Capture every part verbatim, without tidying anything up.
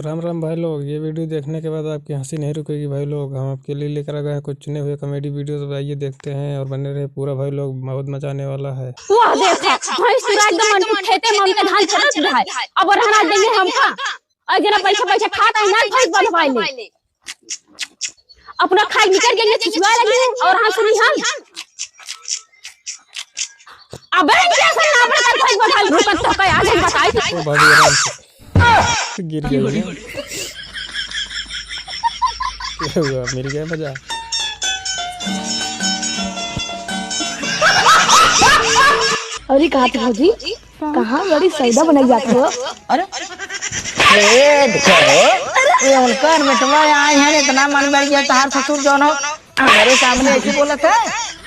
राम राम भाई लोग, ये video देखने के बाद आपकी हंसी नहीं रुकेगी भाई लोग। हम आपके लिए लेकर आ गए हैं कुछ चुने हुए comedy videos। आइए देखते हैं और बने रहे पूरा भाई लोग, बहुत मजा आने वाला है। वाह देखा, भैंस पूरा एकदम अंटू खेते में हमके धान चरत रहा है। अब रहना देंगे हमका। और जना बैठे बैठे खात है ना भैंस बंधवाए ले। अपना खाए निकल गए चुचवा लगी और हम सुनी हम। अबे ये सब ना बता भैंस बंधवाए रुकत तो कई आज हम बताई। ओ भाभी आराम से। गिर गई ना। क्या हुआ? मिल गया मजा। अरे कहा थे भौजी, कहाँ बड़ी सौदा बनाई जाती हो? अरे ए, देखो, ये उनकर बेटवा आए हैं, इतना मन बढ़ गया, तहार ससुर जौन हो, हमारे सामने ऐसे बोलत है,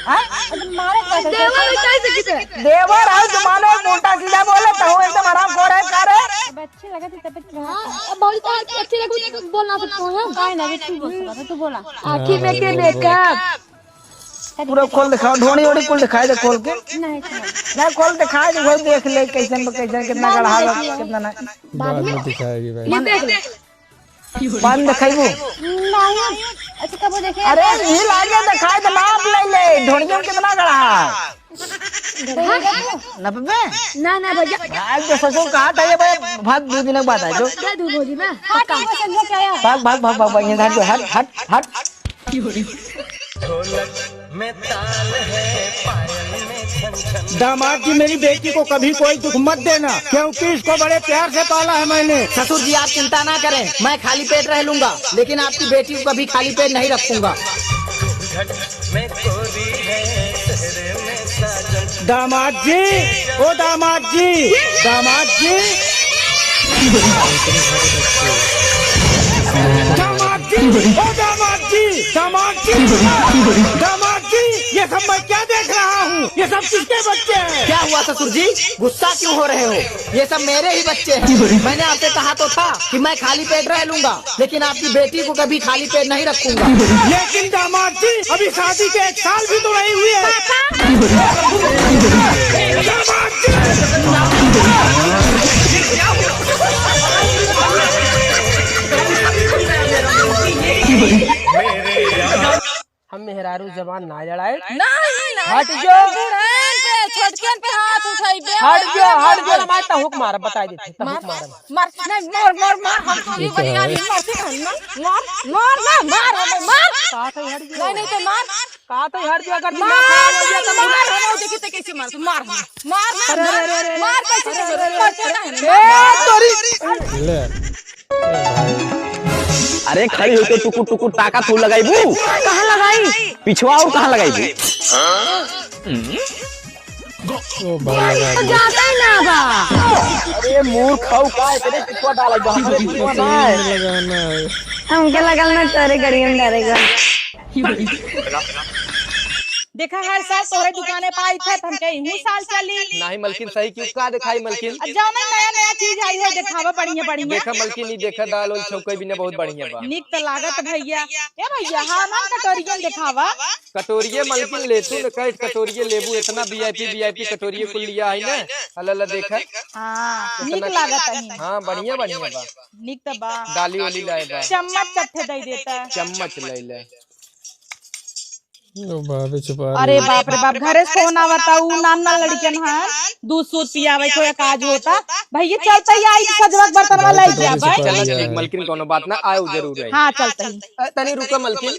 हाँ? देवर है, कैसे किसे? देवर है, जमाने में उल्टा सीधा बोले, तो एकदम हराम खोर है, का रे? अच्छे लगे थे तब। हाँ, अब बहुत अच्छे लगे, बोलना तो तू है। काहे ना, तू बोल सकता है, तू बोला। आँखी में के देखा? पूरा खोल दिखाओ, ढोड़ी वोड़ी कुल दिखाई दे खोल के। नहीं, नहीं, खोल दिखाई दे, वही देख ले कैसन बा, कैसन, कितना गढ़ा बा, कितना ना। बाद में दिखाएगी भाई। ये देख ले। बाद में दिखाइबू? नहीं। अच्छा, कब देखे? अरे, ये लागे दिखाई दे, नाप ले ले, ढोड़ियों में कितना गढ़ा है। नपबे? ना, ना भैया। भाग जो ससुर कहा था ये भाई, भाग दो दिन बाद आ जाओ। दे दू भौजी मैं। हाँ, ठीक है, समझो क्या है? भाग, भाग, भाग, भाग, भाग, इधर जो, हट, हट, हट। दामाद जी, मेरी बेटी को कभी कोई दुख मत देना, क्योंकि इसको बड़े प्यार से पाला है मैंने। ससुर जी, आप चिंता ना करें, मैं खाली पेट रह लूंगा, लेकिन आपकी बेटी को कभी खाली पेट नहीं रखूंगा। दामाद जी, ओ दामाद जी, दामाद जी। दामाद जी, ओ दामाद जी, दामाद जी, दामाद जी, ये सब मैं क्या देख रहा हूँ? ये सब किसके बच्चे हैं? क्या हुआ ससुर जी, गुस्सा क्यों हो रहे हो? ये सब मेरे ही बच्चे हैं। मैंने आपसे कहा तो था कि मैं खाली पेट रह लूंगा, लेकिन आपकी बेटी को कभी खाली पेट नहीं रखूंगा। लेकिन दामाद जी, अभी शादी के एक साल भी तो नहीं हुए हैं। दामाद जी। हम मेहरारू जबान ना लड़ाए। नहीं, नहीं, हट जो। बुढ़न पे, छोटकन पे हाथ उठाइबे। हट जो, हट जो, मैं तहुक मारब, बताई देती, तहुक मारब। मार, नहीं, मार, मार, मार, हम तो ये भी तो बनिया है। नहीं, मार, मार, मार, मार, मार, हमें मार। कहा था हट जो। नहीं, नहीं, तो मार। कहा था हट जो, अगर दिमाग खराब हो गया तो मार। मार, हम देखी तो कैसे मार, तू मार, मार, मार, अरे, मार, अरे, अरे, मार, कैसे अरे, मार, अरे, मार, अरे, मार, ए, तोरी। ले। अरे खड़ी होके टुकुर टुकुर ताकत हो लगाइबू। कहाँ लगाई? पिछवा और कहाँ लगाइबू? ओ भाई लगा तो दे। जाता ही ना बा। अरे मूर्ख हऊ का, इतने पिछवा डाला बा, हमारे पिछवा ना है। लगाना है। हमके लगल ना तोरे गड़ियन डालेगा। देखा, हर साल तोहरे दुकाने पे आई थे, त हमके इहू साल चली। नाही मलकिन, सही क्यों, का देखाई मलकिन? अब जाओ ना, नया नया चीज आई है, देखावा बढ़िया बढ़िया। देखा मलकिन, ई देखा दाल उल छौंके बिना बहुत बढ़िया बा। निक त लागत भैया। ए भैया, हाँ ना, कटोरियन देखावा। कटोरिये मलकिन लेतू न, कई कटोरिये लेबू, इतना VIP VIP कटोरिये कुल लिया है ना। अला ला देखा। हाँ, इतना निक लागत है। हाँ, बढ़िया बढ़िया बा। निक त बा। दाली वाली लाए बा। चम्मच चट्ठे दे देता। चम्मच ले ले। ओ भाभी छुपा अरे रही है। बाप रे बाप, घरे से फोन आवता, ऊ नान नान लड़िकन हन, दूध सूध पियावे को एक आज होता। भैया चलते ही आई सजवा के बर्तनवा बहुत लई दूर से जाबे। छुपा चला लिया ठीक है। मलकिन, कोनो बात ना, आयो जरूर है। हाँ, चलते ही। अ, तनी रुका मलकिन,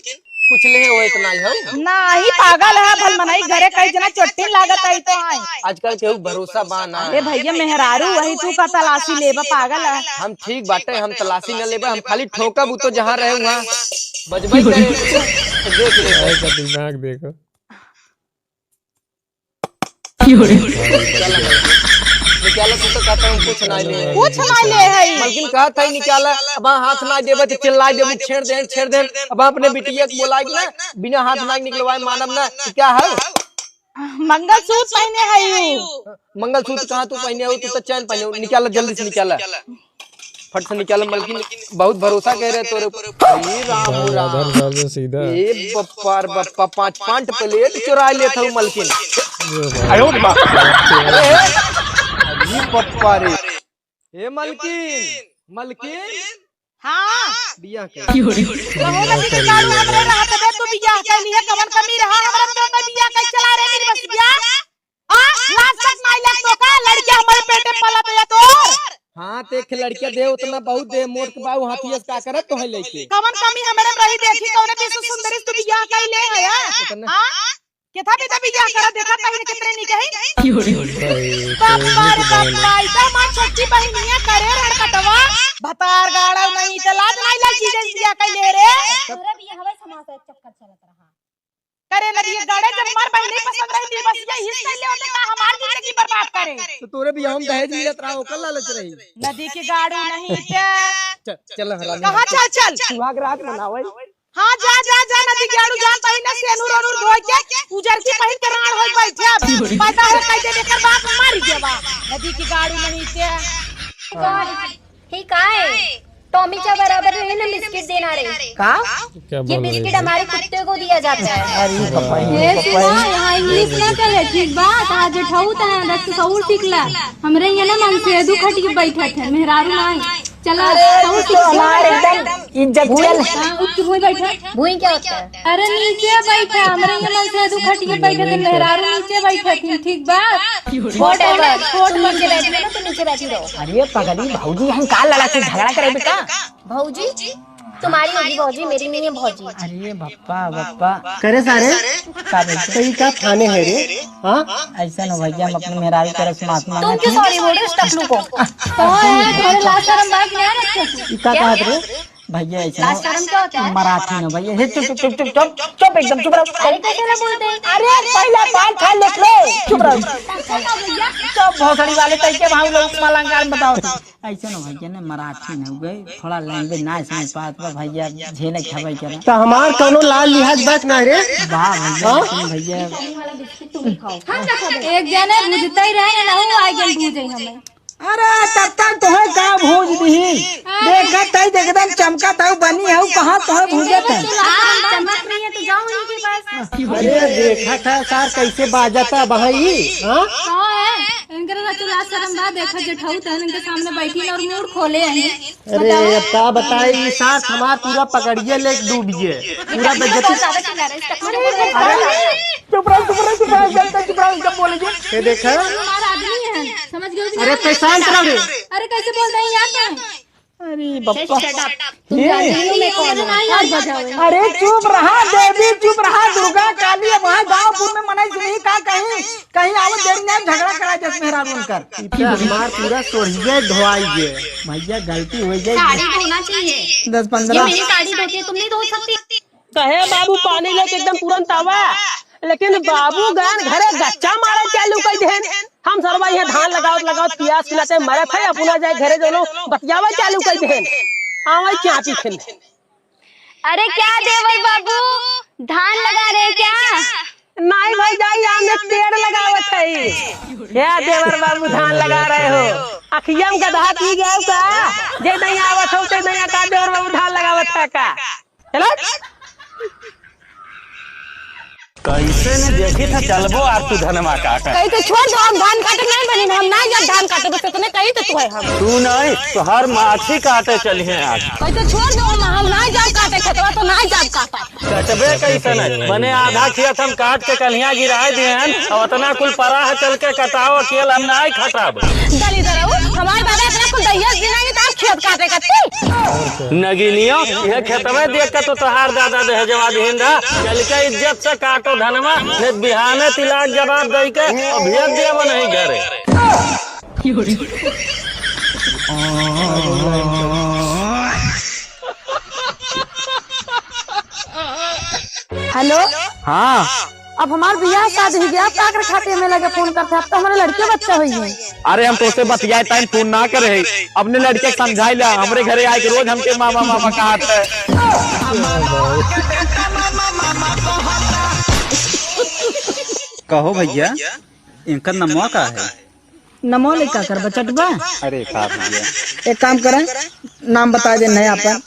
कुछ ले हो इतना ही हो। नाही, पागल है, भल मनई घरे कई जना चोट्टी लागत आई तो आई। आजकल केहू भरोसा बा ना। अरे भैया मेहरारू वही तू का तलाशी लेबा, पागल है। हम ठीक बाटे, हम तलाशी न लेबे, हम खाली ठोकब, उ तो जहाँ रहे वहाँ बजबे करे। देख ले। भाई का दिमाग देखो। निकाला, तू तो कहता हूँ कुछ ना ले। कुछ ना ले है। मलकिन कहत है निकाला, अब हाथ ना देबे तो चिल्ला देबे, छेड़ दे, छेड़ दे। अब अपने बिटिया के बोला के ना, बिना हाथ ना निकलवाए मानब ना, तो क्या है? मंगलसूत्र पहने है यू। मंगलसूत्र कहाँ तू पहने हो? तू तो चैन पहने हो। निकाला, जल्दी से निकाला, फट से निकाला मलकिन, बहुत भरोसा कह रहे तोरे ऊपर। हे राम, राम। आधार डाल दे सीधा। ए बप्पा रे बप्पा, पाँच पाँच प्लेट चुरा लेत हूँ मलकिन। ये भाई। आयो रे बाप। ए, ए बप्पा रे। ए मलकिन, मलकिन। हाँ। बियाह कर। कहो ना कि गाड़ू हमरे रहत बे, तू बियाह कर लिहे, कवन कमी रहा हमरा तो, मैं बियाह कर चला रे मेरी बस बियाह। आ, लाज तक नाई लग तो का, लड़किया हमरे पेटे में पलत है तोर। हाँ, ते एक लड़किया दे, उतना बहुत दे, मोट के बाऊ हाथी का करत तो है लेके। कवन कमी हमरे में रही, देखी कौने पीछे सुंदरी तू बियाह कर ले है, हाँ? इतना हाँ? केथा बेटा बियाह करा, देखा तही ने कितने निक है। बाप्पा रे बाप्पा, इधर मार छोटी बहिनिया करे रण कटवा, भतार गाड़ा नहीं, ते लाज नहीं लगी जे बियाह कर ले रे। तोरे भी हवे समाज से चक्कर चलत रहा। करे नदी गाड़े, जब मार बहिनी पसंद रही, दिल बस ये हिस्सा ले होते का हमार जिंदगी बर्बाद करे। तो तोरे भी हम दहेज मिलत रहा, ओकर लालच रही। नदी के गाड़ू नहीं ते। चल, चल हरामी। कहाँ चल, चल? सुहाग रात मनावे। हाँ, जा, जा, जा, नदी गाड़ू जा, तही ने सेनुर अनुर धोए के, उजर की पहिन के राण होई बैठे अब। पता है कैसे एकर बाप मारी देवा। नदी के गाड़ू नहीं ते। ठीक है। टॉमी चा बराबर है ना बिस्किट देना रे। का? क्या ये बोल रही बिस्किट है? हमारे कुत्ते को दिया जाता है। अरे पापा, ये हे पापा, सुना, ये यहाँ इंग्लिश ना चले, ठीक बा? आज जेठाऊ ता रख सहूर सीख ला। हमरे ये ना मन से दू खटिए बैठा थे, मेहरारू नाई। चला, अरे, सहूर तू सीख तो ला। हमारे एकदम इज्जत चल। हाँ, उठ के वहीं बैठा। भुई क्या होता है? अरे नीचे बैठा, हमरे ये मन से दू खटिए बैठे थे, मेहरारू नीचे बैठे थी, ठीक बा? Whatever, तुम नीचे बैठी रहो ना, तुम नीचे बैठी रहो। अरे पगली भौजी, हम का लड़ा के झगड़ा करे बेटा? भौजी, तुम्हारी होगी भौजी, मेरी नहीं है भौजी। अरे बप्पा, बप्पा। करे सारे, का बोलते? तो ये का थाने है रे? हाँ? ऐसा ना भैया, हम अपने मेहरारू तरफ से माफी मांगत हई। तुम क्यों sorry बोल रहे हो उस टकलू को? तो है, थोड़े लाज शर्म बात नहीं रखते। ये का क्या? कहत रे? भैया, ऐसे लाज शर्म क्या होता है? मराठी ना भैया। हे, चुप, चुप, चुप, चुप, चुप, चुप, एकदम चुप रहो। अरे, कैसे ना बोलते हैं? अरे, पहला पान खा ले, ले, चुप रहो। चुप, भोसड़ी वाले, तैके भाव लोग मलंगार में बताओ। ऐसे ना भैया, ने मराठी ना हुए, थोड़ा language ना समझ पात बा भैया, झेले खबै करे। तो हमार कौनो लाज लिहाज बात ना रे? वाह भैया, हाँ? तुम भैया। एक जने बुझते ही रहे ना, वो आ गए बुझे हमें। अरे, तब तक तोहे का भूज दिही? देखत हई, एकदम चमकत हऊ, बनी हऊ, कहाँ तोहे भूजत है? हाँ, चमक रही है तो जाओ उनके पास। अरे, देखत है सार कैसे बाजत है भाई, हाँ? कहाँ है? इनकर ना तो लाज शर्म बा, देखा जेठाऊ तहन इनके सामने बैठी और मुंह खोले हैं। अरे, अब का बताई, ई सार हमार पूरा पगड़िए लेके डूबिए, पूरा बेइज्जती। अरे, चुप रहो, चुप रहो, चुप रहो, एकदम चुप रहो, एकदम बोले जे। ये देखा? हमार आदमी है, समझ गए हो कि अरे, नहीं? ते शांत रहो रे। अरे, कैसे बोल रहे हैं यार तुम? अरे, बप्पा। Shut up। तुम ये जानते हो मैं कौन हूँ? अरे, चुप रहा देवी, चुप रहा। दुर्गा काली अब वहाँ गाँवपुर में मनई से नहीं का कहीं, कहीं आवत देरी नहीं, झगड़ा करा जस मेहरारू उनकर। इतना हमार पूरा सोढ़िए ढोआई गए। भैया, गलती हो गई। साड़ी धोना चाहिए। दस पन्द्रह। ये मेरी साड़ी धोती है, तुम नहीं धो सकती। कहे बाबू पानी लेके एकदम तुरंत आवा, लेकिन बाबू गन घरे गच्चा मारे चालू कर देन। हम सरवा यहाँ धान लगावत लगावत पियास के नाते मरे थे, अपना जाए घरे दोनों बतियावे चालू कर देन। आवे क्या पीछे में। अरे क्या देवर बाबू, धान लगा रहे हैं क्या? नहीं भाई जाई, आमे पेड़ लगावत है। क्या देवर बाबू धान लगा रहे हो? अखिया में गधा पी गया का? जे नहीं आवत हो, ते नहीं का देवर बाबू धान लगावत है का? चलो। कैसे ने देखी था चलबो आज तू धनमा काटे। कही तो छोड़ दो, हम धान काटे नहीं बनी, हम ना जाब धान काटे, बस इतने कही तो तू है हम। तू नहीं तो हर माछी काटे चलिए आज। कही तो छोड़ दो, हम, हम ना जाब काटे खेतवा तो ना जाब काटे। कटबे कैसे नहीं, मने आधा खेत हम काट के कलिया गिराए दिए हैं, अब इतना कुल परा है चल के कटाओ, अकेल हम ना खटाब। दलिद्र हो, हमार दादा इतना कुल दहिया गिनाई तो आप खेत काटे कट्टी। नगिनियो, यह खेतवे देख के तो तोहार दादा दहेजवा दिहिन रहा। चल के इज्जत से काटो धनवा, नहीं बिहाने तिलाक जवाब दे के अब भेज देबो नहीं घरे। हेलो। हाँ। अब हमार बियाह शादी हो गया, अब का करे खातिर हमें लगे फोन करते, अब तो हमारे लड़के बच्चा होइए। अरे हम तोसे बतियाए टाइम फोन ना करे है, अपने लड़के के समझाई ला, हमरे घरे आए के रोज हमके मामा मामा कहत है। कहो भैया, इनकर नमवा का है? नमो ले का करबा, चटबा? अरे का भैया? एक काम करें, नाम बता दे नया अपन।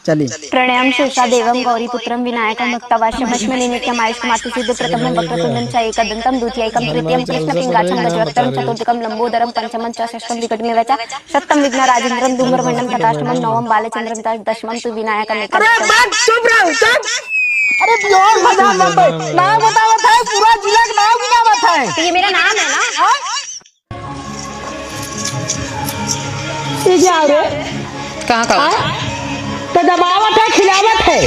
चली। प्रणयं शीर्षा देवं गौरीपुत्रं विनायकं भक्तावासमश्वनिमित्तमायुष्कमात्तसिद्धिप्रथमं वक्रतुण्डं च एकदन्तं द्वितीयकं तृतीयं कृष्णपिङ्गाक्षं गजवक्त्रं चतुर्थकं लम्बोदरं पञ्चमं च षष्ठं विकटमेव च सप्तम विघ्नराजेन्द्रं धूम्रवर्णं तथाष्टमं नवमं बालचन्द्रं च दशमं तु विनायकं अरे एकदन्तं। बात चुप रहो, चुप। अरे प्योर भजन मत भाई, ना बतावत है, पूरा जिला के नाम गिनावत है। तो ये मेरा नाम है ना? हाँ? ये क्या रे? कहाँ का? हाँ? तो दबावत है, खिलावत है।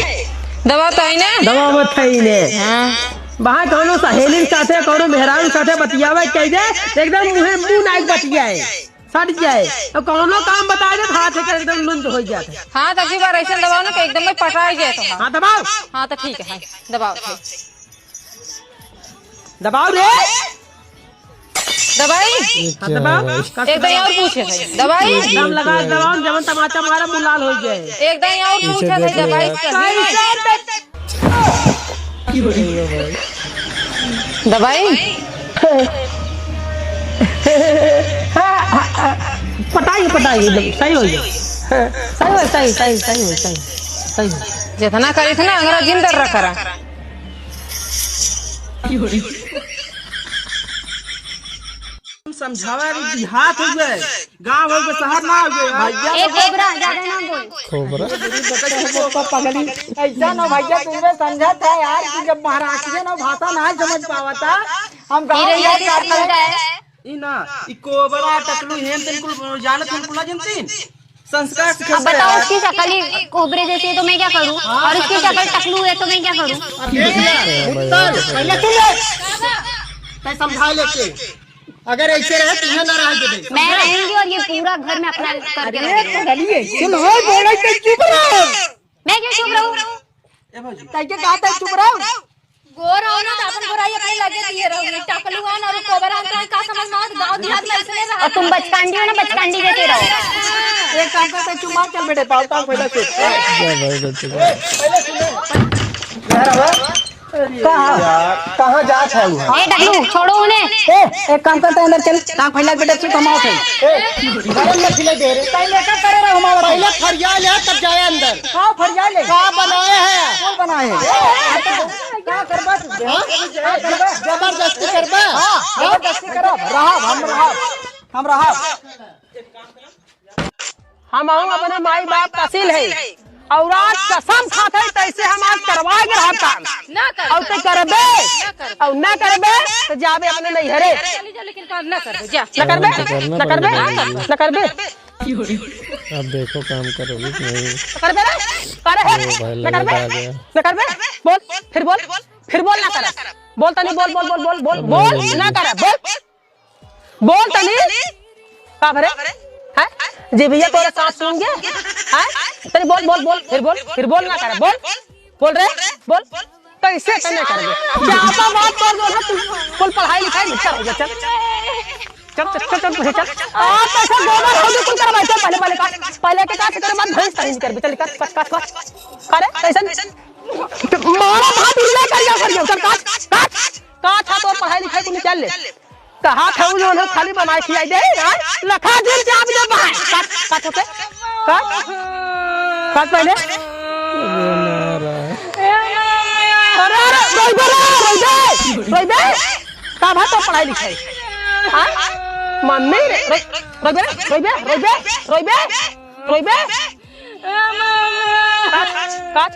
दबावत है ना? दबावत है इन्हें। हाँ। वहाँ कौनो सहेली के साथे, कौनो मेहरारू के साथे बतियावे कह दे, एकदम मुँहे मुँह नाक बतियाए, सट जाए। और कौनो काम बताए दे, हाथ के एकदम लुंज हो जाते। हाँ, तो अगली बार ऐसे दबाओ ना कि एकदम में पटाई जाए तो। हाँ, दबाओ। हाँ, तो ठीक है, हाँ, दबाओ, ठीक। दबाओ रे। दबाई? हाँ, दबाओ। एक दाई और पूछे है। दबाई? दम लगा के दबाओ, जवन तमाचा मारा, मुँह लाल हो जाए। एक दाई और पूछे है, दबाई? कैसे दे-, दबाई? पटाई, पटाई, एकदम सही हो जाए। सही हो, सही, सही, सही हो, सही, सही हो। जितना करी थे ना, अंग्रेजी में डर रखा रहा। समझावा रे, देहात हो गए, गाँव हो गए, शहर ना हो गए, भैया ए लोग। कोबरा, ज्यादा ना बोल। कोबरा? पगली, ऐसा ना भैया, तुम्हें समझा था यार कि जब महाराष्ट्रीय ना भाषा ना समझ पावा था, हम गाँव हीरो यार हीरो करते हैं। समझा है। ई ना, ई कोबरा, टकलू, हेन तेन कुल जानत हन, कुल ना जानतीन। संस्कार अब सिखाते बताओ, हैं। उसकी शक्ल ही कोबरे जैसी है तो मैं क्या करूँ? हाँ, और उसकी शक्ल शक्ल देखो। टकलू है तो मैं क्या करूँ? अब देख ले, उत्तर, पहले सुन ले। तै समझा लेते। अगर ऐसे रहे तो यहाँ ना रह देबे। मैं रहूंगी और ये पूरा घर मैं अपना करके अरे, रखूंगी। पगली है, सुन, हो, बोले तो चुप रहो। मैं क्यों चुप रहूं? ए भौजी। तै के कहा तै चुप रहो? गोर हो ना, तो अपन गोराई अपने लगे दिए रहो। ये टकलुआन और कोबरान तो का समझ में आवत, गाँव देहात में ऐसे नहीं रहा। और तुम बचकांडी हो ना, बचकांडी जैसे रहो। एक काम करते, चुप मार, चल बेटे, पावता हूँ पहले से। जा भाई, बच्चे को। पहले सुनो। यार, अब कहाँ? यार, कहाँ जात है वो? ए, टकलू, छोड़ो उन्हें। ए, एक काम करते हैं, अंदर चल। टांग फैला के बैठे, चुप, हम आओ थे। ए, गरम मत खिले दे रे। टाइम मेकअप करे रहो, हम आओ थे। पहले फरिया ले, तब जाए अंदर। का फरिया ले? का बनाए हैं? कौन बनाए हैं? का करबा तू? हाँ? का करबा? जबरदस्ती करबा? हाँ, जबरदस्ती करब। रहब, हम रहब। हम रहब। हम अहूँ अपने माई बाप का सील है। और आज कसम खात है, तैसे हम आज करवाए के रहब काम। ना कर और दे। ते करबे, ना कर दे। और ना करबे, तो जाबे अपने नैहरे। चली जा, लेकिन काम ना करबे, जा। ना करबे, ना करबे, ना करबे। अब देखो काम करोगे कि नहीं। ना करबे रे, अरे, ओ भाई, ना करबे, लगता आ गया। ना करबे, बोल, फिर बोल, फिर बोल ना कर। बोल तनी, बोल, बोल, ना कर, बोल। बोल तनी। का भरे? हैं? जी भैया, तोरा साँस सूंघ गया? हैं? तनी बोल, बोल, बोल, फिर बोल, फिर बोल ना कर, बोल। बोल रे, बोल। कैसे तने कर दे? जाता बात कर दो ना तू। बोल पढ़ाई लिखाई में चल, चल, चल। चल, चल, चल, चल, चल, चल। आ, पैसा गोबर हो गया, कुल करवाई, चल, पहले, पहले काट। पहले के काट, तेरे बाद भैंस तनी कर, चल, काट, काट, काट, काट। अरे, कैसे? मारा भात उल्ला कर जा, कर जा, चल, काट, काट। का था तोर पढ़ाई लिखाई कुल निकाल ले। कहा था उ जौन हो खाली बनाए खियाई दे, हाँ? लखा दिन के आप दे बाहर। काट, काट होके। काट। काट पहले। अरे, अरे, रोइबे रे, रोइबे, रोइबे। का भा तोर पढ़ाई लिखाई? हाँ? मम्मी रे, रोइ-, रोइबे रे, रोइबे, रोइबे, रोइबे, रोइबे। काट, काट।